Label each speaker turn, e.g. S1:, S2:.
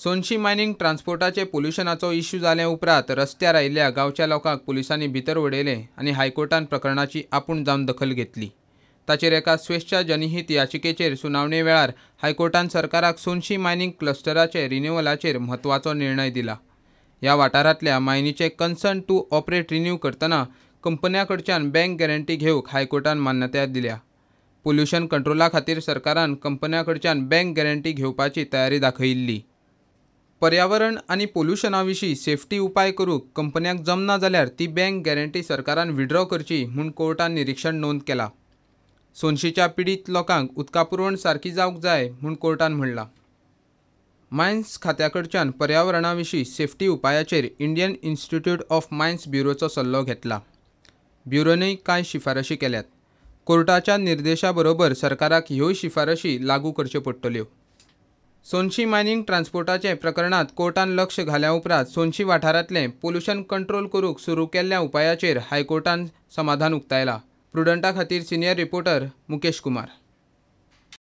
S1: सोनशी mining ट्रान्सपोर्टाचे पोल्युशनाचो issue जाले उपरांत रस्त्यार आयिल्ल्या गांवच्या लोकांक पुलिसांनी भितर उडयले आनी हायकोर्टान प्रकरणाची आपूण जावन दखल घेतली. ताचेर एका स्वेच्छा जनहित याचिकेचेर सुनावणे वेळार हायकोर्टान सरकाराक सोनशी मायनिंग क्लस्टराचे रिन्युअलाचेर म्हत्वाचो निर्णय दिला. ह्या वाठारांतल्या मायनीचे कन्सर्न टू ऑपरेट रिन्यू करतना कंपन्यां कडच्यान बँक गॅरंटी घेवंक हायकोर्टान मान्यताय दिल्या. पोल्युशन कंट्रोला खातीर सरकारान कंपन्यां कडच्यान बँक गॅरंटी घेवपाची तयारी दाखयिल्ली. पर्यावरण आनी पोल्युशना विशीं सेफ्टी उपाय करूंक कंपन्यांक जमना जाल्यार ती बँक गॅरंटी सरकारान विड्रॉ करची म्हूण कोर्टान निरिक्षण नोंद केलां. सोनशीच्या पिडीत लोकांक उदका पुरवण सारकी जावंक जाय म्हूण कोर्टान म्हणलां. मायन्स खात्या कडच्यान पर्यावरणा विशीं सेफ्टी उपायाचेर इंडियन इन्स्टिट्यूट ऑफ मायन्स ब्युरोचो सल्लो घेतला. ब्युरोनय कांय शिफारशी केल्यात. कोर्टाच्या निर्देशा बरोबर सरकाराक ह्योय शिफारशी लागू करच्यो पडटल्यो. सोनशी मायनिंग ट्रान्सपोर्टाचे प्रकरणांत कोर्टान लक्ष घाल्या उपरांत सोनशी वाठारांतलें पोल्युशन कंट्रोल करूंक सुरू केल्ल्या उपायाचेर हायकोर्टान समाधान उक्तायलां. प्रुडंटा खातीर सिनियर रिपोर्टर मुकेश कुमार.